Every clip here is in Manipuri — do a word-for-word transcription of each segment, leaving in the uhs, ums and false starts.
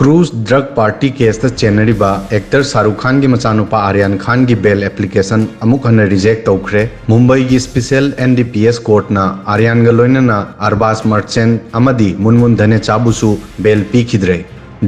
ꯀ꯭ꯔꯨꯖ ꯗ꯭ꯔꯒ ꯄꯥꯔꯇꯤ ꯀꯦꯁꯇ ꯆꯦꯟꯅꯔꯤꯕ ꯑꯦꯛꯇꯔ ꯁꯥꯔꯨꯈ ꯈꯥꯟꯒꯤ ꯃꯆꯥꯅꯨꯄꯥ ꯑꯥꯔꯌꯥꯟ ꯈꯥꯟꯒꯤ ꯕꯦꯜ ꯑꯦꯄ꯭ꯂꯤꯀꯦꯁꯟ ꯑꯃꯨꯛ ꯍꯟꯅ ꯔꯤꯖꯦꯛ ꯇꯧꯈ꯭ꯔꯦ꯫ ꯃꯨꯝꯕꯩꯒꯤ special N D P S ꯀꯣꯔꯠꯅ ꯑꯥꯔꯌꯥꯟꯒ ꯂꯣꯏꯅꯅ ꯑꯔꯕꯥꯖ ꯃꯔꯆꯦꯟ ꯑꯃꯗꯤ ꯃꯨꯟꯃꯨꯟ ꯙꯅꯦꯆꯥꯕꯨꯁꯨ ꯕꯦꯜ ꯄꯤꯈꯤꯗ꯭ꯔꯦ꯫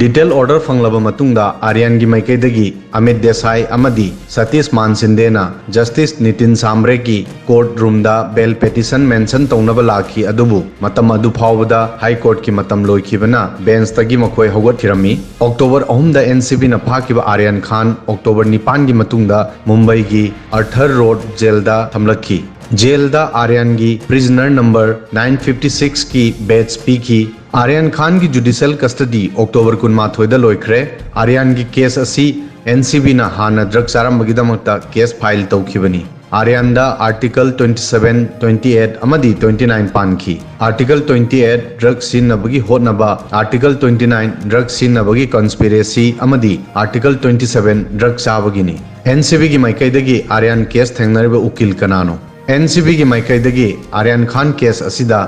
ꯗꯤꯇꯦꯜ ꯑꯣꯔꯗꯔ ꯐꯪꯂꯕ ꯃꯇꯨꯡꯗ ꯑꯥꯔꯌꯥꯟꯒꯤ ꯃꯥꯏꯀꯩꯗꯒꯤ ꯑꯃꯤꯠ ꯗꯦꯁꯥꯏ ꯑꯃꯗꯤ ꯁꯇꯤꯁ ꯃꯥꯟ ꯁꯤꯟꯗꯦꯅ ꯖꯁꯇꯤꯁ ꯅꯤꯇꯤꯟ ꯁꯥꯝꯕ꯭ꯔꯦꯒꯤ ꯀꯣꯔꯠ ꯔꯨꯝꯗ ꯕꯦꯜ ꯄꯦꯇꯤꯁꯟ ꯃꯦꯟꯁꯟ ꯇꯧꯅꯕ ꯂꯥꯛꯈꯤ, ꯑꯗꯨꯕꯨ ꯃꯇꯝ ꯑꯗꯨ ꯐꯥꯎꯕꯗ ꯍꯥꯏ ꯀꯣꯔꯠꯀꯤ ꯃꯇꯝ ꯂꯣꯏꯈꯤꯕꯅ ꯕꯦꯟꯁꯇꯒꯤ ꯃꯈꯣꯏ ꯍꯧꯒꯠꯈꯤꯔꯝꯃꯤ꯫ ꯑꯣꯛꯇꯣꯕꯔ ꯑꯍꯨꯝꯗ ꯑꯦꯟ ꯁꯤ ꯕꯤꯅ ꯐꯥꯈꯤꯕ ꯑꯥꯔꯌꯥꯟ ꯈꯥꯟ ꯑꯣꯛꯇꯣꯕꯔ ꯅꯤꯄꯥꯟꯒꯤ ꯃꯇꯨꯡꯗ ꯃꯨꯝꯕꯩꯒꯤ ꯑꯔꯊꯔ ꯔꯣꯗ ꯖꯦꯜꯗ ꯊꯝꯂꯛꯈꯤ꯫ ꯖꯦꯜꯗ ꯑꯥꯔꯌꯥꯟꯒꯤ ꯄ꯭ꯔꯤꯖꯅꯔ ꯅꯝꯕꯔ ꯅꯥꯏꯟ ꯐꯤꯐꯇꯤ ꯁꯤꯛꯁꯀꯤ ꯕꯦꯆ ꯄꯤꯈꯤ꯫ ꯑꯥꯔꯌꯥꯟ ꯈꯥꯟꯒꯤ ꯖꯨꯗꯤꯁꯤꯌꯦꯜ ꯀꯁꯇꯗꯤ ꯑꯣꯛꯇꯣꯕꯔ ꯀꯨꯟꯃꯥꯊꯣꯏꯗ ꯂꯣꯏꯈ꯭ꯔꯦ꯫ ꯑꯥꯔꯌꯥꯟꯒꯤ ꯀꯦꯁ ꯑꯁꯤ ꯑꯦꯟ ꯁꯤ ꯕꯤꯅ ꯍꯥꯟꯅ ꯗ꯭ꯔꯒ ꯆꯥꯔꯝꯕꯒꯤꯗꯃꯛꯇ ꯀꯦꯁ ꯐꯥꯏꯜ ꯇꯧꯈꯤꯕꯅꯤ꯫ ꯑꯥꯔꯌꯥꯟꯗ article twenty seven, twenty eight ꯑꯃꯗꯤ ꯇ꯭ꯋꯦꯟꯇꯤ ꯅꯥꯏꯟ ꯄꯥꯟꯈꯤ꯫ ꯑꯥꯔꯇꯤꯀꯜ ꯇ꯭ꯋꯦꯟꯇꯤ ꯑꯩꯠ ꯗ꯭ꯔꯒ ꯁꯤꯖꯤꯟꯅꯕꯒꯤ ꯍꯣꯠꯅꯕ, ꯑꯥꯔꯇꯤꯀꯜ ꯇ꯭ꯋꯦꯟꯇꯤ ꯅꯥꯏꯟ ꯗ꯭ꯔꯒ ꯁꯤꯖꯤꯟꯅꯕꯒꯤ ꯀꯟꯁꯄꯤꯔꯦꯁꯤ ꯑꯃꯗꯤ ꯑꯥꯔꯇꯤꯀꯜ ꯇ꯭ꯋꯦꯟꯇꯤ ꯁꯚꯦꯟ ꯗ꯭ꯔꯒ ꯆꯥꯕꯒꯤꯅꯤ꯫ ꯑꯦꯟ ꯁꯤ ꯕꯤꯒꯤ ꯃꯥꯏꯀꯩꯗꯒꯤ ꯑꯥꯔꯌꯥꯟ ꯀꯦꯁ ꯊꯦꯡꯅꯔꯤꯕ ꯎꯀꯤꯜ ꯀꯅꯥꯅꯣ? ꯑꯦꯟ ꯁꯤ ꯕꯤꯒꯤ ꯃꯥꯏꯀꯩꯗꯒꯤ ꯑꯥꯔꯌꯥꯟ ꯈꯥꯟ ꯀꯦꯁ ꯑꯁꯤꯗ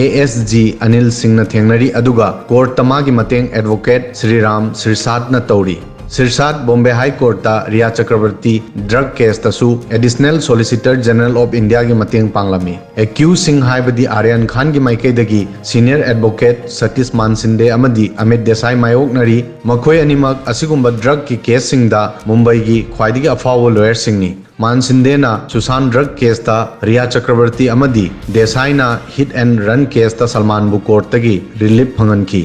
ꯑꯦ ꯑꯦꯁ ꯖꯤ ꯑꯅꯤꯜ ꯁꯤꯡꯅ ꯊꯦꯡꯅꯔꯤ, ꯑꯗꯨꯒ ꯀꯣꯔꯠꯇ ꯃꯥꯒꯤ ꯃꯇꯦꯡ ꯑꯦꯗꯚꯣꯀꯦꯠ ꯁ꯭ꯔꯤꯔꯥꯝ ꯁꯤꯔꯁꯥꯠꯅ ꯇꯧꯔꯤ꯫ ꯁꯤꯔꯁꯥꯠ ꯕꯣꯝꯕꯦ ꯍꯥꯏ ꯀꯣꯔꯠꯇ ꯔꯤꯌꯥ ꯆꯀ꯭ꯔꯕꯔꯇꯤ ꯗ꯭ꯔꯒ ꯀꯦꯁꯇꯁꯨ ꯑꯦꯗꯤꯁꯅꯦꯜ ꯁꯣꯂꯤꯁꯤꯇꯔ ꯖꯦꯅꯔꯦꯜ ꯑꯣꯐ ꯏꯟꯗꯤꯌꯥꯒꯤ ꯃꯇꯦꯡ ꯄꯥꯡꯂꯝꯃꯤ꯫ ꯑꯦꯀ꯭ꯌꯨꯁꯁꯤꯡ ꯍꯥꯏꯕꯗꯤ ꯑꯥꯔꯌꯥꯟ ꯈꯥꯟꯒꯤ ꯃꯥꯏꯀꯩꯗꯒꯤ ꯁꯤꯅꯤꯌꯔ ꯑꯦꯗꯚꯣꯀꯦꯠ ꯁꯇꯤꯁ ꯃꯥꯟ ꯁꯤꯟꯗꯦ ꯑꯃꯗꯤ ꯑꯃꯤꯠ ꯗꯦꯁꯥꯏ ꯃꯥꯌꯣꯛꯅꯔꯤ꯫ ꯃꯈꯣꯏ ꯑꯅꯤꯃꯛ ꯑꯁꯤꯒꯨꯝꯕ ꯗ꯭ꯔꯒꯀꯤ ꯀꯦꯁꯁꯤꯡꯗ ꯃꯨꯝꯕꯩꯒꯤ ꯈ꯭ꯋꯥꯏꯗꯒꯤ ꯑꯐꯥꯎꯕ ꯂꯣꯌꯔꯁꯤꯡꯅꯤ꯫ ꯃꯥꯟ ꯁꯤꯟꯗꯦꯅ ꯁꯨꯁꯥꯟ ꯗ꯭ꯔꯒ ꯀꯦꯁꯇ ꯔꯤꯌꯥ ꯆꯀ꯭ꯔꯕꯔꯇꯤ ꯑꯃꯗꯤ ꯗꯦꯁꯥꯏꯅ ꯍꯤꯠ ꯑꯦꯟ ꯔꯟ ꯀꯦꯁꯇ ꯁꯜꯃꯥꯟꯕꯨ ꯀꯣꯔꯠꯇꯒꯤ ꯔꯤꯂꯤꯐ ꯐꯪꯍꯟꯈꯤ꯫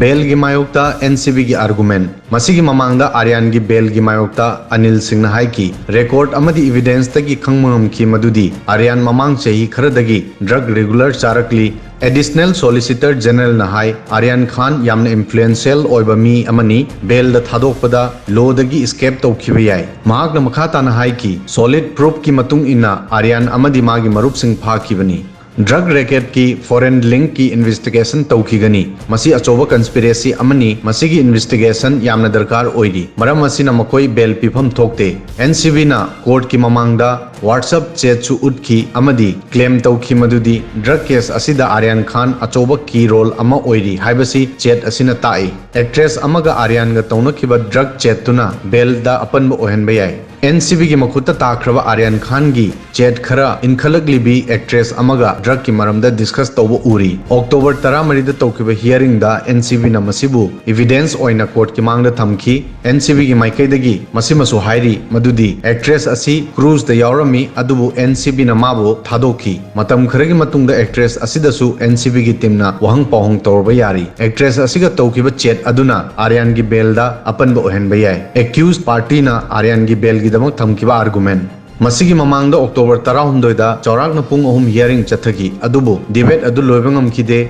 ꯕꯦꯜꯒꯤ ꯃꯥꯌꯣꯛꯇ ꯑꯦꯟ ꯁꯤ ꯕꯤꯒꯤ ꯑꯥꯔꯒꯨꯃꯦꯟ꯫ ꯃꯁꯤꯒꯤ ꯃꯃꯥꯡꯗ ꯑꯥꯔꯌꯥꯟꯒꯤ ꯕꯦꯜꯒꯤ ꯃꯥꯌꯣꯛꯇ ꯑꯅꯤꯜ ꯁꯤꯡꯅ ꯍꯥꯏꯈꯤ, ꯔꯦꯀꯣꯔꯗ ꯑꯃꯗꯤ ꯏꯚꯤꯗꯦꯟꯁꯇꯒꯤ ꯈꯪꯕ ꯉꯝꯈꯤ ꯃꯗꯨꯗꯤ ꯑꯥꯔꯌꯥꯟ ꯃꯃꯥꯡ ꯆꯍꯤ ꯈꯔꯗꯒꯤ ꯗ꯭ꯔꯒ ꯔꯤꯒꯨꯂꯔ ꯆꯥꯔꯛꯂꯤ꯫ ꯑꯦꯗꯤꯁꯅꯦꯜ ꯁꯣꯂꯤꯁꯤꯇꯔ ꯖꯦꯅꯔꯦꯜꯅ ꯍꯥꯏ, ꯑꯥꯔꯌꯥꯟ ꯈꯥꯟ ꯌꯥꯝꯅ ꯏꯟꯐ꯭ꯂꯨꯌꯦꯟꯁꯤꯌꯦꯜ ꯑꯣꯏꯕ ꯃꯤ ꯑꯃꯅꯤ, ꯕꯦꯜꯗ ꯊꯥꯗꯣꯛꯄꯗ ꯂꯣꯗꯒꯤ ꯏꯁꯀꯦꯞ ꯇꯧꯈꯤꯕ ꯌꯥꯏ꯫ ꯃꯍꯥꯛꯅ ꯃꯈꯥ ꯇꯥꯅ ꯍꯥꯏꯈꯤ, ꯁꯣꯂꯤꯗ ꯄ꯭ꯔꯨꯐꯀꯤ ꯃꯇꯨꯡ ꯏꯟꯅ ꯑꯥꯔꯌꯥꯟ ꯑꯃꯗꯤ ꯃꯥꯒꯤ ꯃꯔꯨꯞꯁꯤꯡ ꯐꯥꯈꯤꯕꯅꯤ꯫ Drug racketꯀꯤ foreign linkꯀꯤ investigation ꯇꯧꯈꯤꯒꯅꯤ꯫ ꯃꯁꯤ ꯑꯆꯧꯕ conspiracy ꯑꯃꯅꯤ꯫ ꯃꯁꯤꯒꯤ investigation ꯌꯥꯝꯅ ꯗꯔꯀꯥꯔ ꯑꯣꯏꯔꯤ꯫ ꯃꯔꯝ ꯑꯁꯤꯅ ꯃꯈꯣꯏ bail ꯄꯤꯐꯝ ꯊꯣꯛꯇꯦ꯫ NCBꯅ courtꯀꯤ ꯃꯃꯥꯡꯗ WhatsApp chatꯁꯨ ꯎꯠꯈꯤ ꯑꯃꯗꯤ claim ꯇꯧꯈꯤ ꯃꯗꯨꯗꯤ drug case ꯑꯁꯤꯗ ꯑꯥꯔꯌꯥꯟ ꯈꯥꯟ ꯑꯆꯧꯕ key role ꯑꯃ ꯑꯣꯏꯔꯤ ꯍꯥꯏꯕꯁꯤ chat ꯑꯁꯤꯅ ꯇꯥꯛꯏ꯫ Actress ꯑꯃꯒ ꯑꯥꯔꯌꯥꯟꯒ ꯇꯧꯅꯈꯤꯕ drug chatꯇꯨꯅ bailꯗ ꯑꯄꯟꯕ ꯑꯣꯏꯍꯟꯕ ꯌꯥꯏ꯫ NCBꯒꯤ ꯃꯈꯨꯠꯇ ꯇꯥꯈ꯭ꯔꯕ ꯑꯥꯔꯌꯥꯟ ꯈꯥꯟꯒꯤ chat ꯈꯔ ꯏꯟꯈꯠꯂꯛꯂꯤꯕꯤ actress ꯑꯃꯒ drugꯀꯤ ꯃꯔꯝꯗ discuss ꯇꯧꯕ ꯎꯔꯤ꯫ October ꯇꯔꯥꯃꯔꯤꯗ ꯇꯧꯈꯤꯕ hearingꯗ NCBꯅ ꯃꯁꯤꯕꯨ evidence ꯑꯣꯏꯅ courtꯀꯤ ꯃꯥꯡꯗ ꯊꯝꯈꯤ꯫ NCBꯒꯤ ꯃꯥꯏꯀꯩꯗꯒꯤ ꯃꯁꯤꯃꯁꯨ ꯍꯥꯏꯔꯤ ꯃꯗꯨꯗꯤ actress ꯑꯁꯤ cruiseꯇ ꯌꯥꯎꯔꯝꯃꯤ, ꯑꯗꯨꯕꯨ NCBꯅ ꯃꯥꯕꯨ ꯊꯥꯗꯣꯛꯈꯤ꯫ ꯃꯇꯝ ꯈꯔꯒꯤ ꯃꯇꯨꯡꯗ actress ꯑꯁꯤꯗꯁꯨ NCBꯒꯤ teamꯅ ꯋꯥꯍꯪ ꯄꯥꯎꯍꯪ ꯇꯧꯔꯕ ꯌꯥꯔꯤ꯫ Actress ꯑꯁꯤꯒ ꯇꯧꯈꯤꯕ chat ꯑꯗꯨꯅ ꯑꯥꯔꯌꯥꯟꯒꯤ bailꯗ ꯑꯄꯟꯕ ꯑꯣꯏꯍꯟꯕ ꯌꯥꯏ꯫ Accused partyꯅ ꯑꯥꯔꯌꯥꯟꯒꯤ bailꯒꯤꯗꯃꯛ ꯊꯝꯈꯤꯕ argument꯫ ꯃꯁꯤꯒꯤ ꯃꯃꯥꯡꯗ October ꯇꯔꯥꯍꯨꯝꯗꯣꯏꯗ ꯆꯥꯎꯔꯥꯛꯅ ꯄꯨꯡ ꯑꯍꯨꯝ hearing ꯆꯠꯊꯈꯤ, ꯑꯗꯨꯕꯨ debate ꯑꯗꯨ ꯂꯣꯏꯕ ꯉꯝꯈꯤꯗꯦ꯫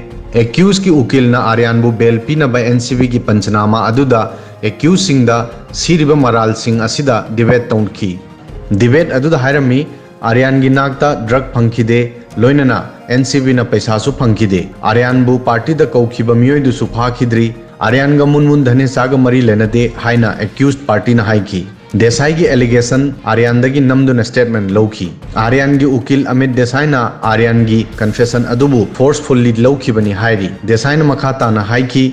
Accusedꯀꯤ ꯎꯀꯤꯜꯅ ꯑꯥꯔꯌꯥꯟꯕꯨ bail ꯄꯤꯅꯕ NCBꯒꯤ ꯄꯟꯆꯅꯥꯃꯥ ꯑꯗꯨꯗ accusedꯁꯤꯡꯗ ꯁꯤꯔꯤꯕ ꯃꯔꯥꯜꯁꯤꯡ ꯑꯁꯤꯗ debate ꯇꯧꯈꯤ꯫ Debate ꯑꯗꯨꯗ ꯍꯥꯏꯔꯝꯃꯤ, ꯑꯥꯔꯌꯥꯟꯒꯤ ꯅꯥꯛꯇ drug ꯐꯪꯈꯤꯗꯦ, ꯂꯣꯏꯅꯅ NCBꯅ ꯄꯩꯁꯥꯁꯨ ꯐꯪꯈꯤꯗꯦ꯫ ꯑꯥꯔꯌꯥꯟꯕꯨ partyꯗ ꯀꯧꯈꯤꯕ ꯃꯤꯑꯣꯏꯗꯨꯁꯨ ꯐꯥꯈꯤꯗ꯭ꯔꯤ꯫ ꯑꯥꯔꯌꯥꯟꯒ ꯃꯨꯟꯃꯨꯟ ꯙꯅꯦꯁꯥꯒ ꯃꯔꯤ ꯂꯩꯅꯗꯦ ꯍꯥꯏꯅ accused partyꯅ ꯍꯥꯏꯈꯤ꯫ ꯗꯦꯁꯥꯏꯒꯤ allegation ꯑꯥꯔꯌꯥꯟꯗꯒꯤ ꯅꯝꯗꯨꯅ statement ꯂꯧꯈꯤ꯫ ꯑꯥꯔꯌꯥꯟꯒꯤ ꯎꯀꯤꯜ ꯑꯃꯤꯠ ꯗꯦꯁꯥꯏꯅ ꯑꯥꯔꯌꯥꯟꯒꯤ confession ꯑꯗꯨꯕꯨ forcefully ꯂꯧꯈꯤꯕꯅꯤ ꯍꯥꯏꯔꯤ꯫ ꯗꯦꯁꯥꯏꯅ ꯃꯈꯥ ꯇꯥꯅ ꯍꯥꯏꯈꯤ,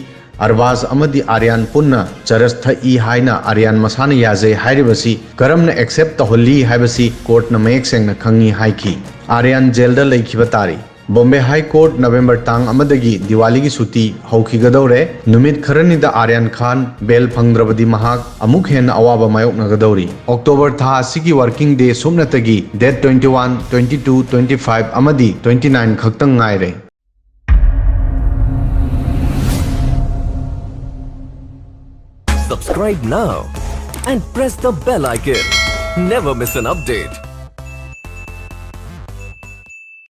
ꯑꯔꯕꯥꯖ ꯑꯃꯗꯤ ꯑꯥꯔꯌꯥꯟ ꯄꯨꯟꯅ ꯆꯔꯁ ꯊꯛꯏ ꯍꯥꯏꯅ ꯑꯥꯔꯌꯥꯟ ꯃꯁꯥꯅ ꯌꯥꯖꯩ ꯍꯥꯏꯔꯤꯕꯁꯤ ꯀꯔꯝꯅ accept ꯇꯧꯍꯜꯂꯤ ꯍꯥꯏꯕꯁꯤ courtꯅ ꯃꯌꯦꯛ ꯁꯦꯡꯅ ꯈꯪꯏ ꯍꯥꯏꯈꯤ꯫ ꯑꯥꯔꯌꯥꯟ jailꯗ ꯂꯩꯈꯤꯕ ꯇꯥꯔꯤ꯫ Bombay High Court November ꯇꯥꯡ ꯑꯃꯗꯒꯤ ꯗꯤꯋꯥꯂꯤꯒꯤ ꯁꯨꯇꯤ ꯍꯧꯈꯤꯒꯗꯧꯔꯦ꯫ ꯅꯨꯃꯤꯠ ꯈꯔꯅꯤꯗ ꯑꯥꯔꯌꯥꯟ ꯈꯥꯟ bail ꯐꯪꯗ꯭ꯔꯕꯗꯤ ꯃꯍꯥꯛ ꯑꯃꯨꯛ ꯍꯦꯟꯅ ꯑꯋꯥꯕ ꯃꯥꯌꯣꯛꯅꯒꯗꯧꯔꯤ꯫ October ꯊꯥ ꯑꯁꯤꯒꯤ working day ꯁꯨꯞꯅꯇꯒꯤ date twenty one, twenty two, twenty five ꯑꯃꯗꯤ twenty nine ꯈꯛꯇꯪ ꯉꯥꯏꯔꯦ꯫ Subscribe now and press the bell icon. Never miss an update.